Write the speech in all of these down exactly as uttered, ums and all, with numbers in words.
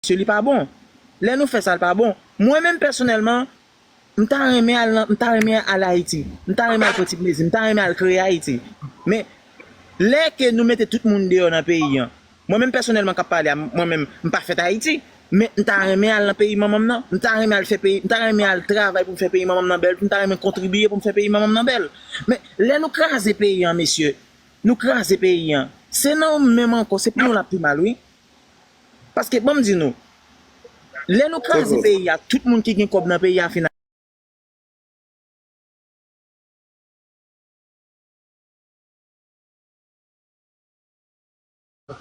mesye, li pa bon. Lè nou fè sa, li pa bon. Mwen menm pèsonèlman, m ta renmen al nan, m ta renmen al Ayiti. M ta renmen al pran ti plezi. M ta renmen al kreye Ayiti. Men, lè ke nou mete tout moun deyò nan peyi an, mwen menm pèsonèlman k ap pale a, mwen menm, m pa fèt Ayiti. Men m ta renmen al nan peyi manman m nan. M ta renmen al fè peyi, m ta renmen al travay pou m fè peyi manman m nan bèl, pou m ta renmen kontribiye pou m fè peyi manman m nan bèl. Men lè nou kraze peyi an, mesye, nou kraze peyi an. Se nan nou menm ankò, se pou nou l ap pi mal, wi. Paske, ban m di nou, lè nou kraze peyi a, tout moun ki gen kòb nan peyi a fin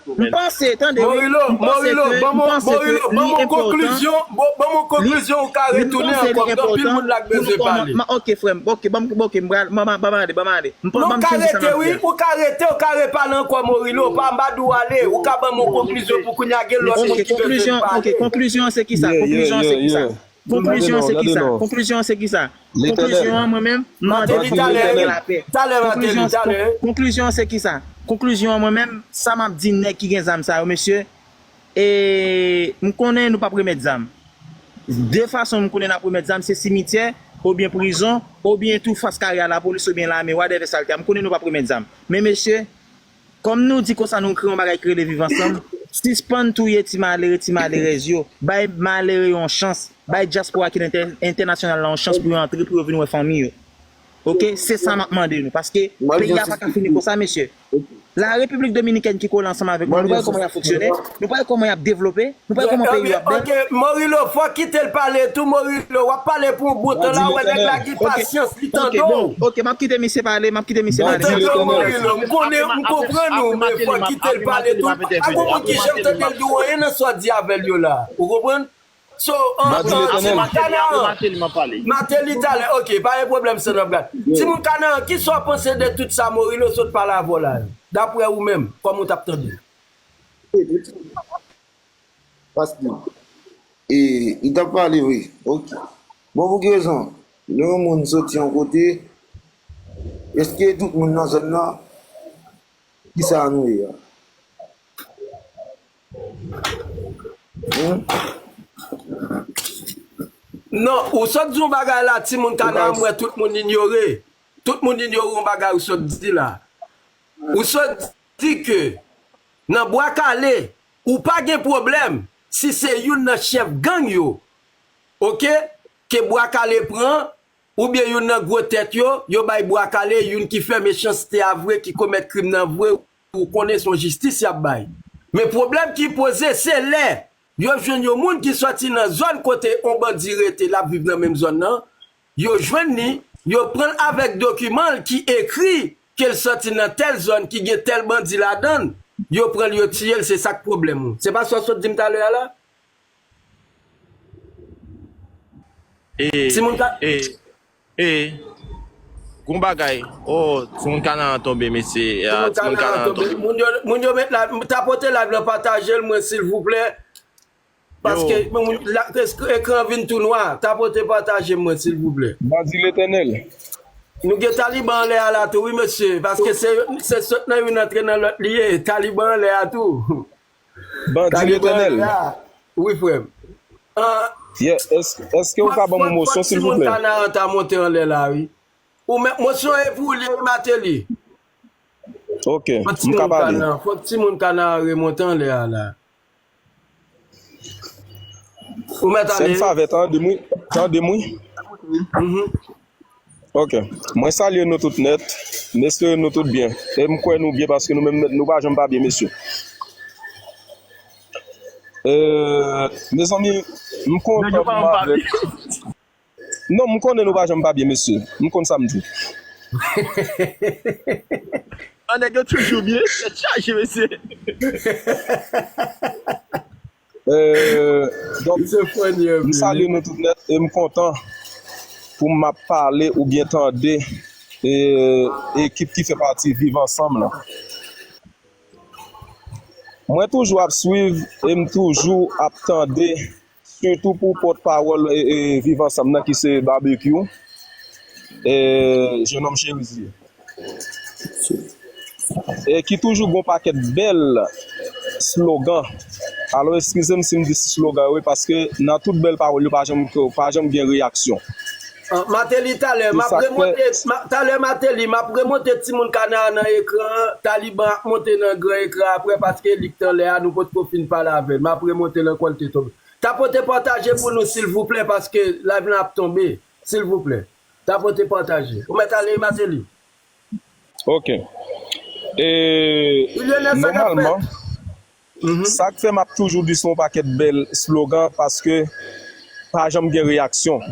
M panse, tande, wi, Morilo, m panse Morilo, ke, ban m mwen, panse ke Morilo, ban li mwen enpòtan, konklisyon, ban, ban mwen konklisyon, ou ka retounen ankò, gen anpil moun la k bezwen pale. Ok, frè m, ok, ban m, ok, m pral, ban m, ban m ale, ban m ale. M pa, ban m sonje sa m ap di a. Non, ou ka rete, wi, ou ka rete, ou ka repale ankò, Morilo, pa m pa di w ale, ou ka ban m yon konklisyon pou kounye a gen lòt moun ki bezwen pale. Ok, konklisyon an se kisa? Konklisyon an se kisa? Konklisyon an se kisa? Konklisyon an se kisa? Konklisyon an, mwen menm, m mande pou yo gen lapè. Talè, Mateli, talè. Konklisyon an se kisa? Konklisyon an, mwen menm, sa m ap di nèg ki gen zam sa yo, mesye, e, m konnen nou p ap remèt zam. De fason m konnen n ap remèt zam, se simityè, oubyen prizon, oubyen tou fas kare a lapolis, oubyen lame, whatever sa l te ye. M konnen nou p ap remèt zam. Men mesye, kòm nou di konsa nou kreye yon bagay ki rele Viv Ansanm, sispann touye ti malere, ti malerèz yo. Bay malere yo yon chans. Bay dyaspora ki nan entè-, entènasyonal la yon chans pou yo antre, pou yo vin wè fanmi yo. Ok? Se sa m ap mande nou. Paske peyi a pa ka fini konsa, mesye. La Repiblik Dominikèn ki kole ansanm avèk nou, nou pa wè kòman y ap fonksyone, nou pa wè kòman y ap devlope, nou pa wè kòman peyi yo ap bèl. Ok, Morilo, fò kite l pale tou, Morilo. W ap pale pou yon bon tan la, w wè nèg la gen pasyans, li tande w. Ok, m ap kite misye pale, m ap kite misye pale. Li tande w, Morilo. M konnen, m konprann ou, men fò kite l pale tou. Pa gen moun ki janm tande l di w anyen nan sa w di avè l yo la. Ou konprann? So, an, an, timoun Kanaran. Mateli talè, ok, pa gen pwoblèm, san n ap gad. Timoun Kanaran, kisa w panse de tout sa Morilo sot pale avè w la yo? Daprè ou menm, kòman w t ap tande l? Paske, e, li t ap pale vre. Ok. Bon, pou ki rezon? Lè yon moun soti yon kote, èske tout moun nan zòn nan, kisa nou ye a? Hmm? Non, ou sot di yon bagay la, timoun Kanaran, m wè tout moun inyore. Tout moun inyore yon bagay ou sot di la. Ou sot di ke nan Bwa Kale, ou pa gen pwoblèm si se youn nan chèf gang yo, ok, ke Bwa Kale pran, oubyen youn nan gwo tèt yo, yo bay Bwa Kale, youn ki fè mechanste a vre, ki komèt krim nan vre, ou konnen se yon jistis y ap bay. Men pwoblèm ki poze, se lè yo jwenn yon moun ki sòti nan zòn kote yon bandi rete, l ap viv nan menm zòn nan, yo jwenn li, yo pran l avèk dokiman l ki ekri ke l sòti nan tèl zòn ki gen tèl bandi ladan l, yo pran l, yo tiye l, se sa k pwoblèm ou. Se pa sa w sot di m talè a la? E, timoun ka, e, e, gon bagay. Oh, timoun Kanaran tonbe, mesye. Ah, timoun Kanaran tonbe. Moun yo, moun yo met la, tapote live la, pataje l, mwen, silvouplè. Paske, moun, la, es-, ekran vin tou nwa. Tapote pataje mwen, silvouplè. Bandi Letènèl. Nou gen Taliban anlè a la tou, wi, mesye. Paske se, se sot nan youn antre nan lòt li ye. Taliban anlè a tou. Bandi Letènèl. Wi, frè m. Ah, yeah, èske, èske ou ka ban m yon moso, silvouplè? Fòk timoun Kanaran ta monte anlè la, wi. Ou men, moso e pou li, Mateli. Ok, m ka pale. Fòk timoun Kanaran remonte anlè a la. Ou mèt ale. Fè m favè, tande m wi. Tande m wi. Mhm. Ok. Mwen salye nou tout nèt. M espere nou tout byen. E m kwè nou byen paske nou menm nèt, nou pa janm pa byen, mesye. Euh, mezanmi, m kontan pou m avèk. Non, m konnen nou pa janm pa byen, mesye. M konn sa m di. An nèg yo toujou byen, tèt chaje, mesye. Euh, donk, m salye nou tout nèt e m kontan pou m ap pale oubyen tande, e, ekip ki fè pati Viv Ansanm lan. Mwen toujou ap swiv e m toujou ap tande, sitou pou pòtpawòl, e, e, Viv Ansanm nan ki se Barbecue, e, Jenòm Cherizier. E ki toujou gon pakèt bèl slogan Alò, eskize m si m di slogan yo, wi, paske nan tout bèl pawòl yo, pa janm, pa janm gen reyaksyon. Ah, Martelly, talè, m ap remonte, talè, Martelly, m ap remonte timoun Kana nan ekran an. Taliban ap monte nan gran ekran apre, paske li k t anlè a, nou potko fin pale avè l. M ap remonte l ankò, l te tonbe. Tapote pataje pou nou, silvouplè, paske live lan ap tonbe. Silvouplè. Tapote pataje. Ou mèt ale, Martelly. Ok. E, nòmalman, sa k fè m ap toujou di se yon pakèt bèl slogan, paske pa janm gen reyaksyon.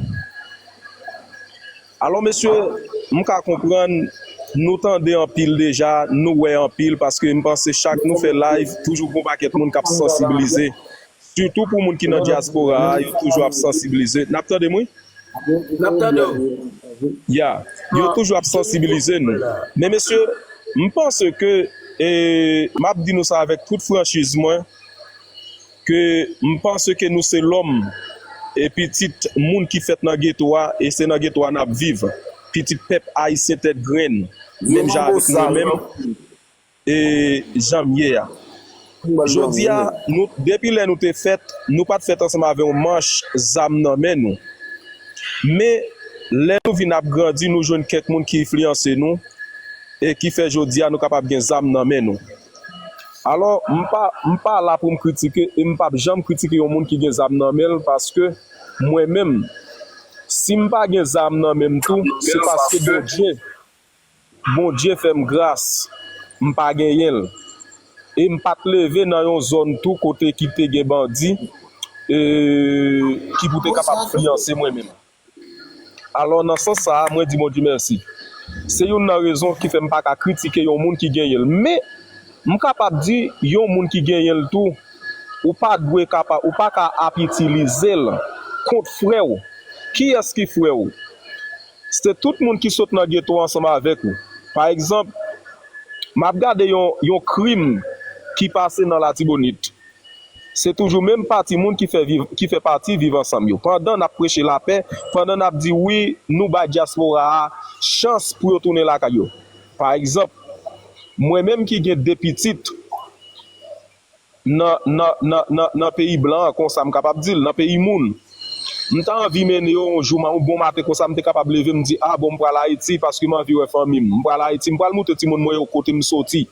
Alò, mesye, m ka konprann, nou tande anpil deja, nou wè anpil, paske m panse chak nou fè live, toujou gen yon pakèt moun k ap sansibilize. Sitou pou moun ki nan dyaspora a, yo toujou ap sansibilize. N ap tande m, wi? N ap tande w. Ya, yo toujou ap sansibilize nou. Men mesye, m panse ke, e, m ap di nou sa avèk tout franchiz mwen, ke m panse ke nou se lòm e pitit moun ki fèt nan geto a, e se nan geto a n ap viv. Pitit pèp ayisyen tèt grenn, menm jan avèk mwen menm. E jan m ye a. Jodi a, nou, depi lè nou te fèt, nou pa t fèt ansanm avè yon manch zam nan men nou. Men, lè nou vin ap grandi, nou jwenn kèk moun ki enfliyanse nou e ki fè jodi a nou kapab gen zam nan men nou. Alò, m pa, m pa la pou m kritike e m p ap janm kritike yon moun ki gen zam nan men l, paske mwen menm, si m pa gen zam nan men m tou, se paske Bondye Bondye fè m gras, m pa genyen l. E m pa t leve nan yon zòn tou kote ki te gen bandi, e, ki pou te kapab enfliyanse mwen menm. Alò, nan sans sa a, mwen di Bondye mèsi. Se youn nan rezon ki fè m pa ka kritike yon moun ki genyen l. Men, m kapab di, yon moun ki genyen l tou, ou pa dwe kapab, ou pa ka ap itilize l kont frè w. Kiyès ki frè w? Se tout moun ki sot nan geto ansanm avèk ou. Pa egzanp, m ap gade yon, yon krim ki pase nan Latibonit. Se toujou menm pati moun ki fè viv, ki fè pati Viv Ansanm yo. Pandan n ap preche lapè, pandan n ap di wi, nou bay dyaspora a chans pou yo tounen lakay yo. Pa egzanp, mwen menm ki gen de pitit, nan, nan, nan, nan, nan peyi blan an, konsa m kapab di l, nan peyi moun. M ta anvi mennen yo yon jou, yon bon maten konsa, m te kapab leve, m di, a bon, m pral Ayiti paske m anvi wè fanmi m. M pral Ayiti, m pral montre timoun mwen yo kote m soti.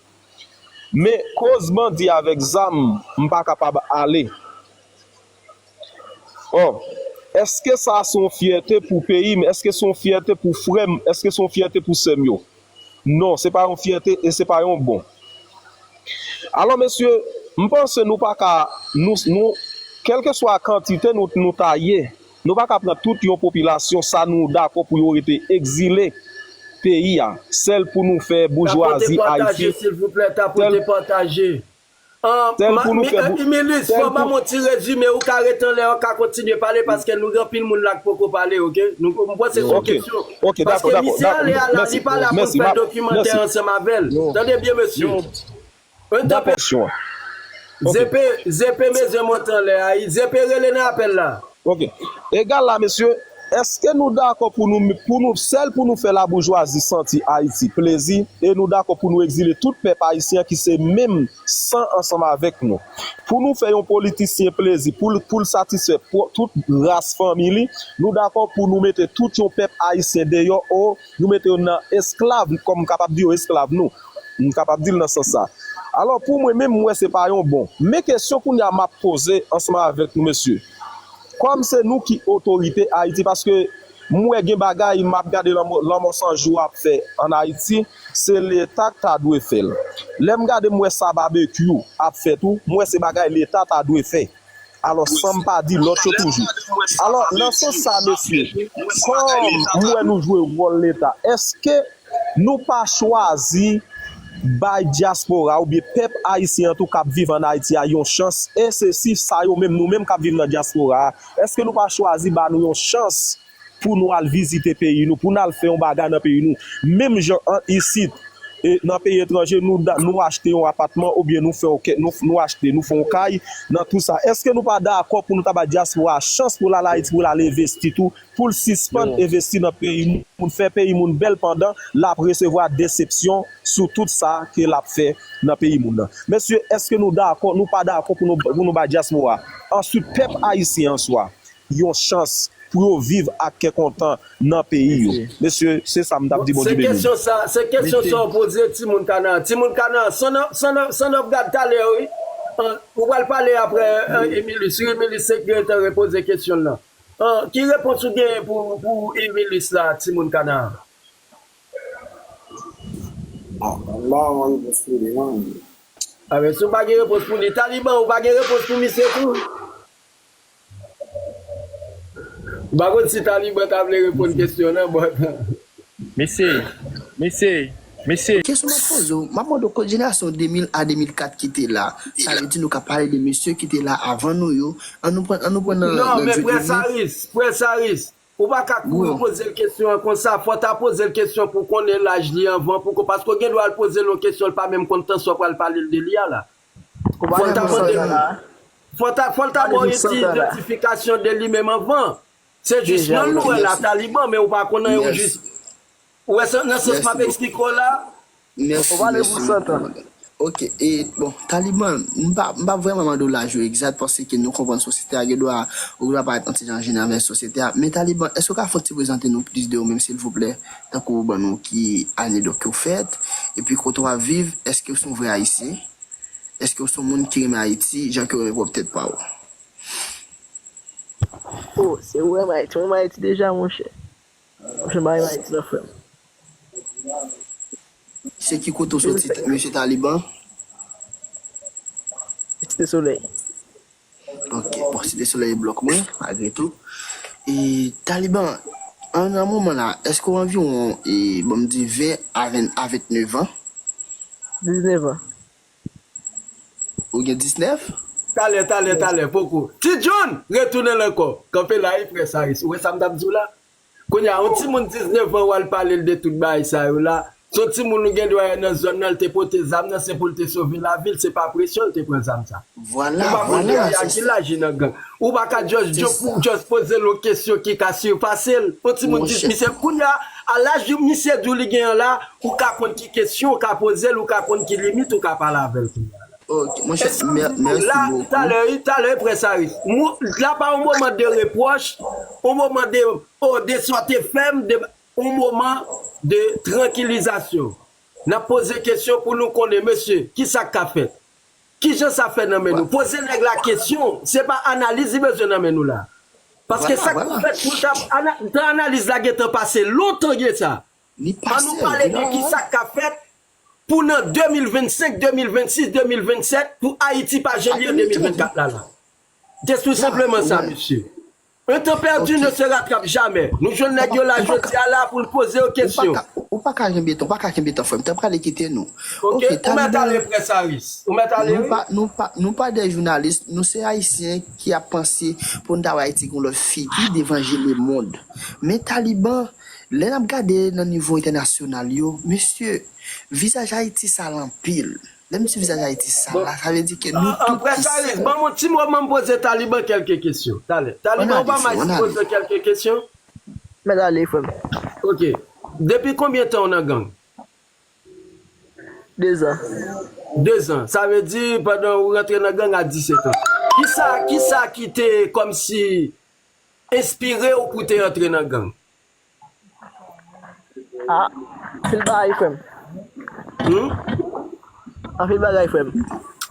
Men, koz bandi avèk zam, m pa kapab ale. Ò, èske sa se yon fyète pou peyi m? Èske se yon fyète pou frè m? Èske se yon fyète pou sè m yo? Non, se pa yon fyète e se pa yon bon. Alò, mesye, m panse nou pa ka, nou, nou, kèlkeswa kantite nou, nou ta ye, nou pa ka pran tout yon popilasyon, sa nou dakò pou yo rete egzile peyi a, sèl pou nou fè boujwazi Ayiti, silvouplè, tapote pataje. An, Milis, fò ban m yon ti rezime, ou ka rete anlè, ou ka kontinye pale, paske nou gen anpil moun la k poko pale, oke? Nou, m panse se yon kesyon. Paske misye ale a la, li pa la pou n fè dokimantè ansanm avè l. Tande byen, mesye. Zepe, Zepe, mezye monte anlè a, Zepe rele nan apèl la. Ok. Egal la, mesye, èske nou dakò pou nou, pou nou, sèl pou nou fè laboujwazi santi Ayiti plezi, e nou dakò pou nou egzile tout pèp ayisyen ki se menm san ansanm avèk nou? Pou nou fè yon politisyen plezi, pou l, pou l satisfè pou tout ras fanmi li, nou dakò pou nou mete tout yon pèp ayisyen deyò, o nou mete yo nan esklav, kòm m kapab di yo esklav nou. M kapab di l nan sans sa. Alò, pou mwen menm, m wè se pa yon bon. Men kesyon kounye a m ap poze ansanm avèk nou, mesye. Kòm se nou ki otorite Ayiti, paske m wè gen bagay, m ap gade lanmò, lanmò san jou ap fè ann Ayiti, se Leta k ta dwe fè l. Lè m gade, m wè sa Babekyou ap fè tou, m wè se bagay Leta ta dwe fè. Alò, san m pa di lòt yo toujou. Alò, nan sans sa, mesye, kòm m wè nou jwe wòl Leta, èske nou pa chwazi bay dyaspora oubyen pèp ayisyen an tou k ap viv ann Ayiti a yon chans, e se si sa yo menm, nou menm k ap viv nan dyaspora a, èske nou pa chwazi ba nou yon chans pou nou al vizite peyi nou, pou n al fè yon bagay nan peyi nou, menm jan an isit, e, nan peyi etranje, nou, da- nou achte yon apatman oubyen nou fè yon kè- nou, nou achte, nou fè yon kay nan tou sa. Èske nou pa dakò pou nou ta bay dyaspora a chans pou l al Ayiti, pou l al envesti tou, pou l sispann envesti nan peyi moun, fè peyi moun bèl pandan l ap resevwa desepsyon sou tout sa ke l ap fè nan peyi moun nan? Mesye, èske nou dakò, nou pa dakò pou nou, pou nou bay dyaspora a, answit pèp ayisyen an swa, yon chans pou yo viv ak kè kontan nan peyi yo? Mesye, se sa m t ap di, Bondye beni nou. Se kesyon sa, se kesyon sa w poze timoun Kana. Timoun Kana, san n ap, san n ap, san n ap gad talè, wi. An, ou pral pale apre, an, Emilus. Wi, Emilus se ki gentan repoze kesyon l lan. An, ki repons ou genyen pou, pou Emilus la, timoun Kana? Ah, m pa wè repons pou li, non. A, men si w pa gen repons pou li, Taliban, ou pa gen repons pou misye tou? M pa konn si Taliban ta vle reponn kesyon nan, but. Mesye, mesye, mesye. Kesyon m ap poze w, m ap mande w kot jenerasyon de mil a de mil kat ki te la. Sa vle di nou ka pale de mesye ki te la avan nou yo. An nou pran, an nou pran nan, non, nan men Duke Prens Nick. Aris, Prens Aris, ou pa ka kouri poze l kesyon an konsa. Fò w ta poze l kesyon pou w konnen laj li anvan, pou ko-, paske w gen dwa al poze l yon kesyon, l pa menm konn tan sa w pral pale l de li a la. Fò l ta mande, fò ta, fò l ta ba w yon ti idantifikasyon de li menm anvan. Se jis non l nou wè la, Taliban, men ou pa konn anyen, ou jis, ou wè sa, nan sans m ap eksplike w la. Ou pale pou san tan. Ok, e, bon, Taliban, m pa, m pa vrèman mande w laj ou egzat, paske nou konprann sosyete a, gen dwa, ou dwa parèt yon ti jan jèn avèk sosyete a. Men Taliban, èske w ka fè yon ti prezante nou plis de ou menm, silvouplè? Tankou ban nou ki ane donk ke w fèt, epi kote w ap viv, èske w se yon vrè Ayisyen? Èske w se yon moun ki renmen Ayiti, jan ke w renmen pwòp tèt pa w? Oh, se ou renmen Ayiti. Ou renmen Ayiti deja, monchè. Monchè, m pa renmen Ayiti non, frè m. Se ki kote w soti, mesye Taliban? Site Solèy. Ok, bon, Site Solèy blòk mwen, malgre tou. E Taliban, an, nan moman la, èske w anviwon, e, bon, m di ven a ven, a vennèf an? Diznèf an. Ou gen diznèf? Talè, talè, talè, poko. Ti John, retounen l ankò. Kanpe la, wi, frè Saris. Ou wè sa m t ap di w la? Kounye a, yon timoun diznèf an, w al pale l de tout bagay sa yo la. Se yon timoun ou gen dwa wè nan zòn nan, l te pote zam nan, se pou l te sove lavi l, se pa presyon l te pran zam sa. Vwala, vwala, se sa. Ou pa konn depi a ki laj li nan gang. Ou pa ka just, just poze l yon kesyon ki ka sipase l. Yon timoun di, misye, kounye a, a laj misye di w li genyen la, ou ka konn ki kesyon ou ka poze l, ou ka konn ki limit ou ka pale avè l kounye a la. Ok, monchè, mè-, mèsi bokou. Talè, wi, talè, wi, frè Saris. Mou-, la pa yon moman de repwòch, yon moman de, oh, de sa w te fè m, de, yon moman de trankilizasyon. N ap poze kesyon pou nou konnen, mesye, ki sa k ka fèt? Ki jan sa fè nan men nou? Poze nèg la kesyon, se pa analiz li bezwen nan men nou la. Paske sa k pou fèt pou l ta ana-, tan analiz la gentan pase lontan gen sa. An nou pale de ki sa k ka fèt pou nan de mil vennsenk, de mil vennsis, de mil vennsèt, pou Ayiti pa jan l ye an de mil vennkat la la. Se tou senpleman sa, mesye. Un temps perdu ne se rattrape jamais. Nou jwenn nèg yo la jodi a la pou n poze yo kesyon. Ou pa ka, ou pa ka kenbe tan, ou pa ka kenbe tan, frè m. Tan prale kite nou. Ok, ou mèt ale, frè Saris. Ou mèt ale, wi. Nou pa, nou pa, nou pa de jounalis, nou se Ayisyen ki ap panse pou n ta wè Ayiti gon lòt figi devan je lemonn. Men Taliban, lè n ap gade nan nivo entènasyonal yo, mesye, vizaj Ayiti sal anpil. Lè m di vizaj Ayiti sal la, sa vle di ke nou tout ki... Frè Saris, ban m yon ti moman m poze Taliban kèlke kesyon. Talè. Taliban, ou pa mal si m poze w kèlke kesyon? Mèt ale, frè m. Ok. Depi konbyen tan w nan gang? Dezan. Dezan. Sa vle di, pandan ou rantre nan gang a disèt an. Kisa, kisa ki te kòmsi enspire w pou te antre nan gang? Ah, anpil bagay, frè m. Hmm? Anpil bagay, frè m.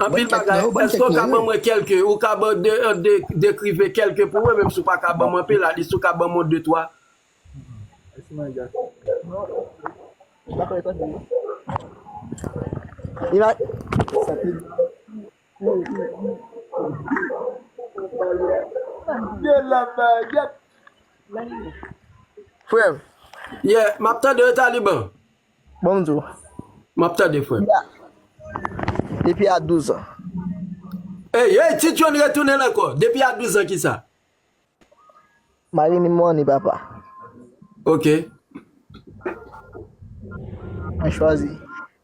Anpil bagay. Èske w ka ban mwen kèlke, ou ka ban de, de, dekrive kèlke pou mwen, menm si w pa ka ban mwen anpil, at least ou ka ban mwen de, twa. Li va... Frè m. Yeah, m ap tande w, Taliban. Bon, m di w. M ap tande, frè m. Depi a douz an. Ey, ey, Ti John retounen l ankò. Depi a douz an, kisa? Mari ni mòn ni papa. Ok. Mwen chwazi.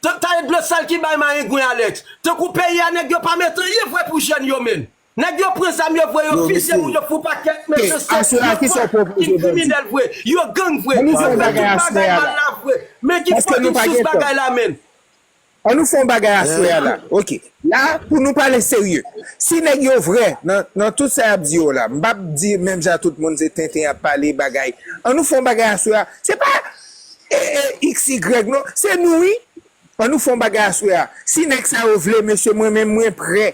Tan- Talè dlo sal ki bay marengwen, Alex. Tankou peyi a, nèg yo pa mete anyen vre pou jèn yo, menm. Nèg yo pran zam yo vre, yo fizye moun yo, fou pakèt, mesye, se yo kriminèl vre, yo gang vre, yo fè tout bagay mal la vre. Men ki fòk sous bagay la, menm. An nou fè yon bagay aswè a la. Ok. La, pou nou pale serye. Si nèg yo vrè nan, nan tout sa y ap di yo la, m p ap di menm jan tout moun se tenten y ap pale bagay. An nou fè yon bagay aswè a. Se pa e, e, X Y non. Se nou wi. An nou fè yon bagay aswè a. Si nèg sa yo vle, mesye, mwen menm mwen prè.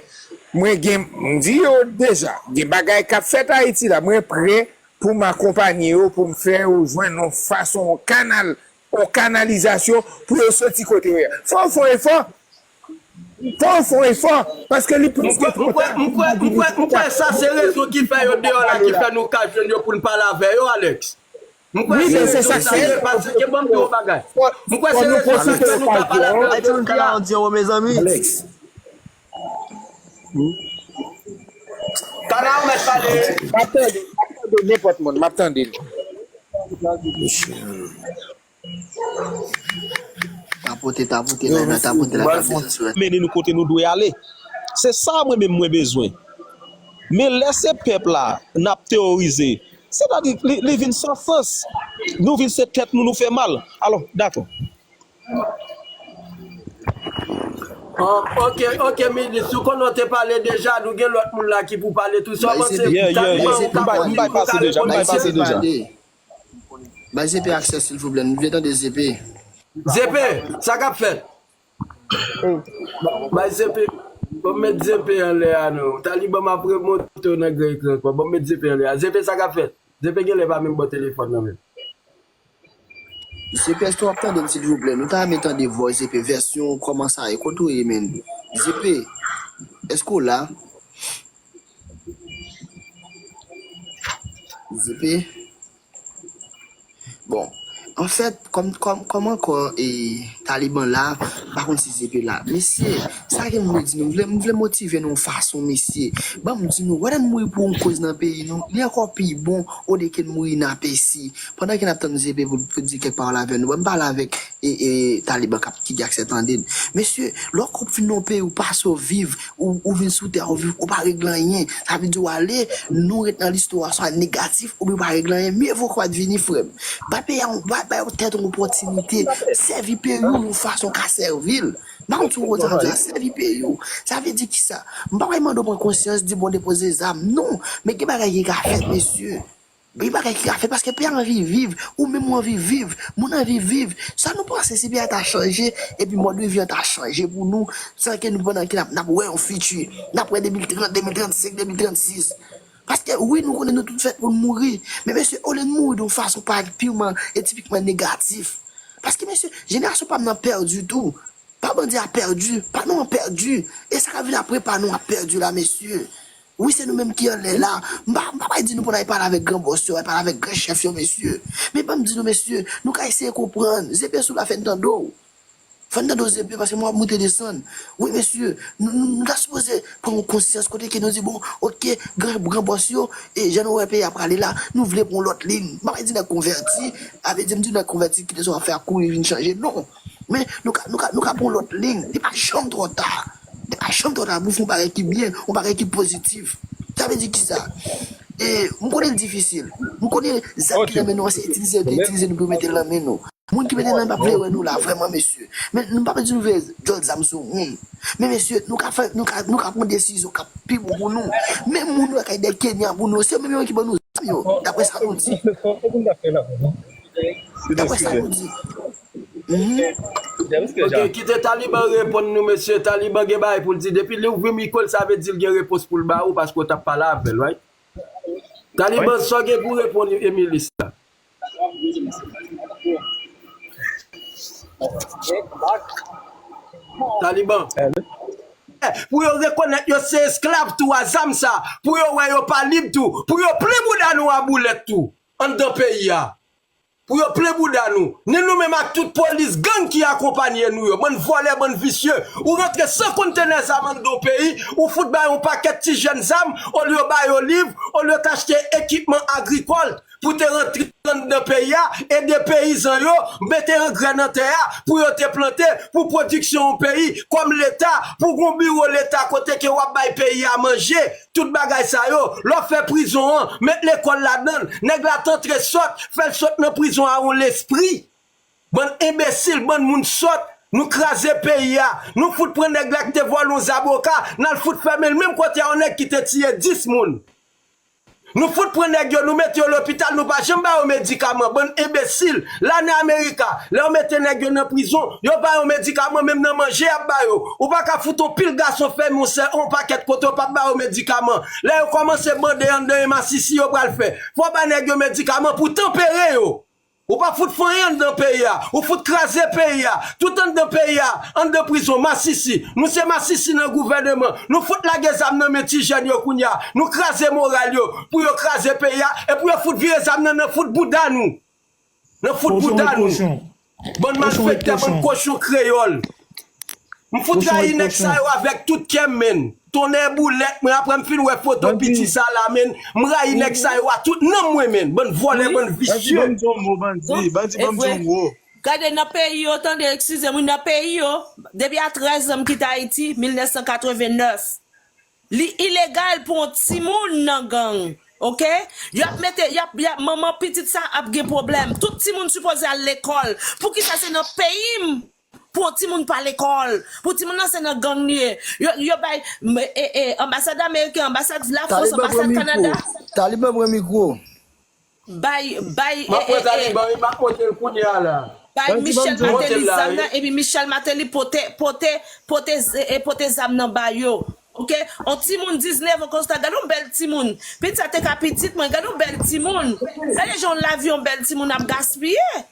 Mwen gen, m di yo deja, gen bagay k ap fèt Ayiti la. Mwen prè pou m akonpanye yo, pou m fè yo jwenn yon fason, yon kanal, yon kanalizasyon pou yo soti kote yo ye. Fò w fè yon efò. Fò w fè yon efò. Paske li plis ke twò ta. M kwè sa se rezon ki fè yo deyò la, ki fè nou ka jwenn yo pou n pale avè yo, Alex. M kwè se rezon sa ye, paske ban m di w yon bagay. M kwè se rezon sa k fè nou ka pale avè yo. Alex. Kana ou mèt pale. M ap tande, m ap tande nenpòt moun, m ap tande l. Tapote, tapote, nèg la tapote la, tapote sou. Mennen nou kote nou dwe ale. Se sa mwen menm mwen bezwen. Men lè se pèp la n ap teworize, sètadi li, li vin san sans. Nou vin se tèt nou, nou fè mal. Alò, dakò. Ok, ok, minis, ou konnen w te pale deja, nou gen lòt moun la ki pou pale tou. Sa w panse? Taliban, ou ka pale, ou ka reponn. Bay Zepe aksè silvouplè, nou vle tande Zepe. Zepe, sa k ap fèt? Bay Zepe, ban m met Zepe anlè a non. Taliban m ap remonte w nan gran ekran ankò. Ban m met Zepe anlè a. Zepe, sa k ap fèt? Zepe genlè pa menm bò telefòn nan menm. Zepe, èske w ap tande m silvouplè? Nou ta renmen tande vwa Zepe, vèsyon w, kòman sa ye, kote w ye menm? Zepe, èske w la? Zepe? Bon, anfèt, kòm, kòm, kòm ankò e Taliban la, m pa konn si Zepe la. Mesye, sa ke m vle di nou, m vle, m vle motive nou yon fason, mesye. Ban m di nou, wè lè n mouri pou yon koz nan peyi nou, li ankò pi bon olye ke n mouri inapesi. Pandan ke n ap tann Zepe pou, pou di kèk pawòl avè nou, ban m pale avèk e, e, Taliban k ap ki gen aksè tande n. Mesye, lè w fin nan yon peyi ou pase w viv, ou, ou vin sou tè ou viv, ou pa regle anyen. Sa vle di w ale, non w ret nan listwa swa negatif, oubyen ou pa regle anyen. Mye vo w pa t vini, frè m. Bay peyi a, bay, bay tèt ou yon opòtinite. Sèvi peyi w yon fason w ka sèvi l. M pa konn si w konprann sa m ap di a, sèvi peyi w. Sa vle di kisa? M pa pral mande w pran konsyans, di bon depoze zam. Non, men gen bagay ki ka fèt, mesye. Gen bagay ki ka fèt paske peyi a anvi viv, ou menm ou anvi viv, moun anvi viv. Sa nou panse si peyi a ta chanje, epi mòd de vi an ta chanje pou nou, san ke nou pandan ke n ap, n ap wè yon fiti, n ap wè de mil trant, de mil trannsenk, de mil trannsis. Paske wi, nou konnen nou tout fèt pou n mouri, men mesye, olye n mouri de yon fason pa piman e tipikman negatif. Paske mesye, jenerasyon pa m nan pèdi tou. Pa bandi a pèdi, pa nou an pèdi. E sa k ap vin apre pa nou ap pèdi la, mesye. Wi, se nou menm ki anlè la. M pa, m pa pral di nou pou n al pale avèk gran bòs yo, al pale avèk gran chèf yo, mesye. Men ban m di nou, mesye, nou ka eseye konprann. Zepe, si w la, fè n tande w. Fè n tande w, Zepe, paske mwen ap moute desann. Wi, mesye, nou, nou, nou ta sipoze pran yon konsyans kote ke nou di, bon, oke, gran, gran bòs yo, e jan nou wè peyi a prale la, nou vle pran yon lòt liy. M pa pral di nèg konvèti, sa vle di m di nèg konvèti kite sa w ap fè a kouri vin chanje, non. Men nou ka, nou ka, nou ka pran yon lòt liy. Li pa janm twò ta. Li pa janm twò ta pou fè yon bagay ki byen, yon bagay ki pozitif. Sa vle di kisa? E, m konnen l difisil. M konnen zam ki nan men nou an se itilize yo te itilize nou pou yo mete l nan men nou. Moun ki mete l nan men p ap vle wè nou la vrèman, mesye. Men nou pa bezwen ouvè djòl zam sou moun. Men mesye, nou ka fè, nou ka, nou ka pran desizyon k ap pi bon pou nou. Men moun yo k ap de Kenya pou nou, se yo menm yo ki ban nou zam yo, daprè sa nou di. Daprè sa nou di. Ok, kite Taliban reponn nou, mesye. Taliban gen bagay pou l di. Depi li ouvri mikwo l, sa vle di l gen repons pou l ba ou, paske w t ap pale avè l, right? Taliban, sa w gen pou reponn Emilis la? Taliban. Pou yo rekonèt yo se esklav tou a zam sa, pou yo wè yo pa lib tou, pou yo plen bouda nou a boulèt tou, anndan peyi a. pou yo plen bouda nou. Ni nou menm ak tout polis gang ki akonpanye nou yo. Bann vòlè, bann visye. Ou rantre san kontenè zam anndan yon peyi, ou fout bay yon pakèt ti jèn zam, olye yo ba yo liv, olye yo t achte ekipman agrikòl pou te rantre anndan peyi a, ede peyizan yo, mete angrè nan tè a, pou yo te plante, pou pwodiksyon yon peyi, kòm Leta, pou gon biwo Leta kote ke w ap bay peyi a manje, tout bagay sa yo, lè w fè prizon an, met lekòl ladan l, nèg la t antre sòt, fè l sot nan prizon a yon lespri. Bann enbesil, bann moun sòt, nou kraze peyi a. Nou fout pran nèg la ki te vòlè yon zaboka, n al fout fèmen l menm kote a yon nèg ki te tiye dis moun. Nou fout pran nèg yo, nou mete yo lopital, nou pa janm ba yo medikaman, bann enbesil. Lane Amerika, lè yo mete nèg yo nan prizon, yo ba yo medikaman, menm nan manje y ap ba yo. Ou pa ka fout yon pil gason fèmen yon sè, yon pakèt kote yo p ap ba yo medikaman. Lè yo kòmanse bande anndan e masisi yo pral fè. Fò ba nèg yo medikaman pou tanpere yo. Ou pa fout fè anyen anndan peyi a. Ou fout kraze peyi a. Tout anndan peyi a, anndan prizon, masisi. Nou se masisi nan gouvèneman. Nou fout lage zam nan men ti jèn yo kounye a. Nou kraze moral yo pou yo kraze peyi a. E pou yo fout vire zam nan nan fout bouda nou. Nan fout bouda nou. Bann malfektè, bann kochon kreyòl. M fout rayi nèg sa yo avèk tout kè m, menn. Tonnè boulèt mwen, apre m fin wè foto piti sa la, menn. M rayi nèg sa yo a tout nanm mwen, menn. Bann vòlè, bann visye. Bandi, ban m di yon mo, bandi, bandi, ban m di yon mo. Gade nan peyi yo, tande, eskize m, wi, nan peyi yo, depi a trèz an m kite Ayiti, mil nèf san katreven nèf. Li ilegal pou yon timoun nan gang, oke? Y ap mete, y ap, y ap, manman pitit sa ap gen pwoblèm. Tout timoun sipoze al lekòl. Poukisa se nan peyi m pou yon timoun pa lekòl? Pou timoun nan se nan gang li ye. Yo, yo bay, m, e, e, anbasad ameriken, anbasad Lafrans, anbasad Kanada. Taliban pran mikwo. Bay, bay, m ap pran Taliban, wi, m ap monte l kounye a la. Bay Michel Martelly zam nan, epi Michel Martelly pote, pote, pote, e, pote zam nan ba yo. Oke? On timoun diznèf an konsta, gade yon bèl timoun. Pitit sa te ka pitit mwen, gade yon bèl timoun. Gade jan yon lavi yon bèl timoun ap gaspiye.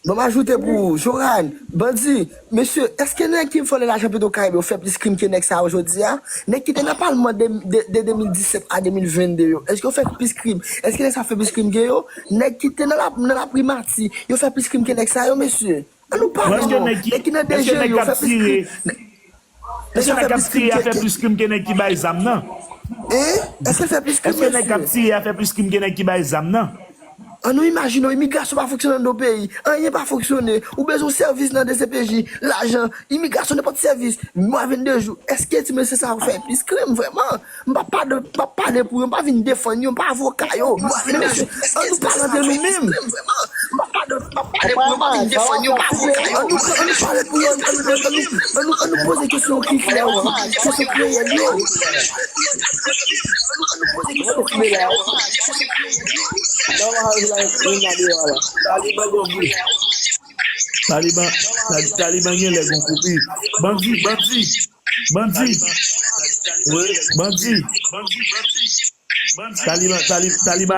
Bon, m ajoute pou ou, Joran, bandi, mesye, èske nèg ki vòlè lajan Petro Caribe yo fè plis krim ke nèg sa yo jodi a? Nèg ki te nan palman de, de, de de mil disèt a de mil vennde yo, èske yo fè plis krim? Èske nèg sa fè plis krim ke yo? Nèg ki te nan la, nan laprimati, yo fè plis krim ke nèg sa yo, mesye? An nou pale non. Nèg ki nan D G yo fè plis krim. Èske nèg k ap tiye a fè plis krim ke nèg ki bay zam nan? Hein? Èske l fè plis krim, mesye? Èske nèg k ap tiye a fè plis krim ke nèg ki bay zam nan? An nou imajine w, imigrasyon pa fonksyone nan yon peyi. Anyen pa fonksyone. Ou bezwen sèvis nan D C P J, lajan, imigrasyon, nenpòt sèvis. Mwa vennde jou. Èske ti mesye sa yo fè plis krim vrèman? M p ap pale, m p ap pale pou yo, m pa vin defann yo, m pa avoka yo. Men mesye, an nou pale antre nou menm. M ap pale, m ap pale pou yo, m pa vin defann yo, m pa avoka yo. An nou, an nou pale pou yo, an nou, an nou, an nou, an nou poze kesyon ki klè, kesyon ki reyèl yo. An nou poze kesyon ki klè. Taliban, Tali-, Taliban gen lè gon koupi. Bandi, bandi, bandi, bandi. Taliban, Tali-, Taliban